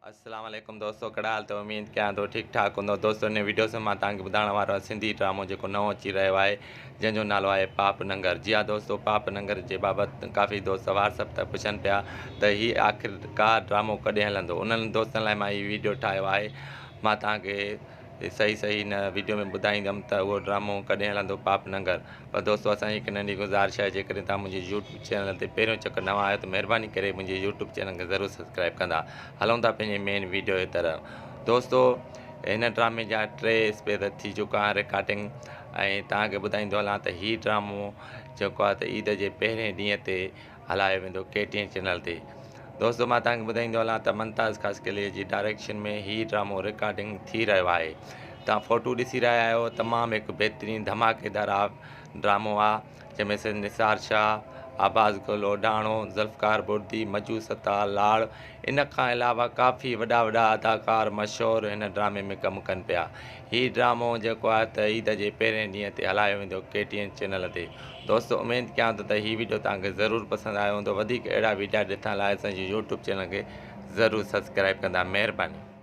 اسلام عليڪم دوستو ڪهڙا حال اٿو اميد ڪيان ٿو ٺيڪ ٺاڪ هوندو دوستو هن ويڊيو سان مان توهان کي ٻڌائڻ وارو آهيان سنڌي ڊرامو جيڪو نئون اچي رهيو آهي جنهن جو نالو آهي پاپ ننگر جي ها دوستو پاپ ننگر جي بابت ڪافي دوست واٽس اپ تي پڇن پيا ته هي آخر ڪار ڊرامو ڪڏهن هلندو انهن دوستن لاء مان هي ويڊيو ٺاهيو آهي مان توهان کي صحيح صحيح هن ويڊيو ۾ ٻڌائيندم ته اهو ڊرامو ڪڏهن هلندو پاپ ننگر پر دوستو اسان جي هڪ ننڍي گذارش آهي جيڪڏهن توهان منهنجي يوٽيوب چينل تي پهريون چڪر نوان آهيو ته مهرباني ڪري منهنجي يوٽيوب چينل کي ضرور سبسڪرائب ڪندا هلون ٿا پنهنجي مين ويڊيو جي طرف دوستو هن ڊرامي جا ٽي اسپيد ٿي چڪا آهن رڪارڊنگ ۽ توهان کي ٻڌائيندو هلان ته هي ڊرامو جيڪو آهي ته عيد جي پهرين ڏينهن تي هلايو ويندو ڪي ٽي اين چينل تي. دوستو مان توهان کي ٻڌائيندو هلان ته ممتاز خاصخيلي جي ڊائريڪشن ۾ هي ڊرامو رڪارڊنگ ٿي رهيو آهي. توهان فوٽو ڏسي رهيا آهيو تمام هڪ بهترين ڌماڪيدار ڊرامو آ جنهن ۾ سيد نثار شاهه، عباس گل اوڍاڻو، ذوالفقار بڙدي، مجو ستار لاڙ ان کان علاوه ڪافي وڏا وڏا اداڪار مشهور هن ڊرامي ۾ ڪم ڪن پيا. هي ڊرامو جيڪو آهي ته عيد جي پهرين ڏينهن تي هلايو ويندو ڪي ٽي اين چينل تي. دوستو اميد ڪيان ٿو ته هي ويڊيو توهان کي ضرور پسند آيو هوندو وڌيڪ اهڙا ويڊيا ڏسڻ لاء اسان جي يوٽيوب چينل کي ضرور سبسڪرائب ڪندا مهرباني.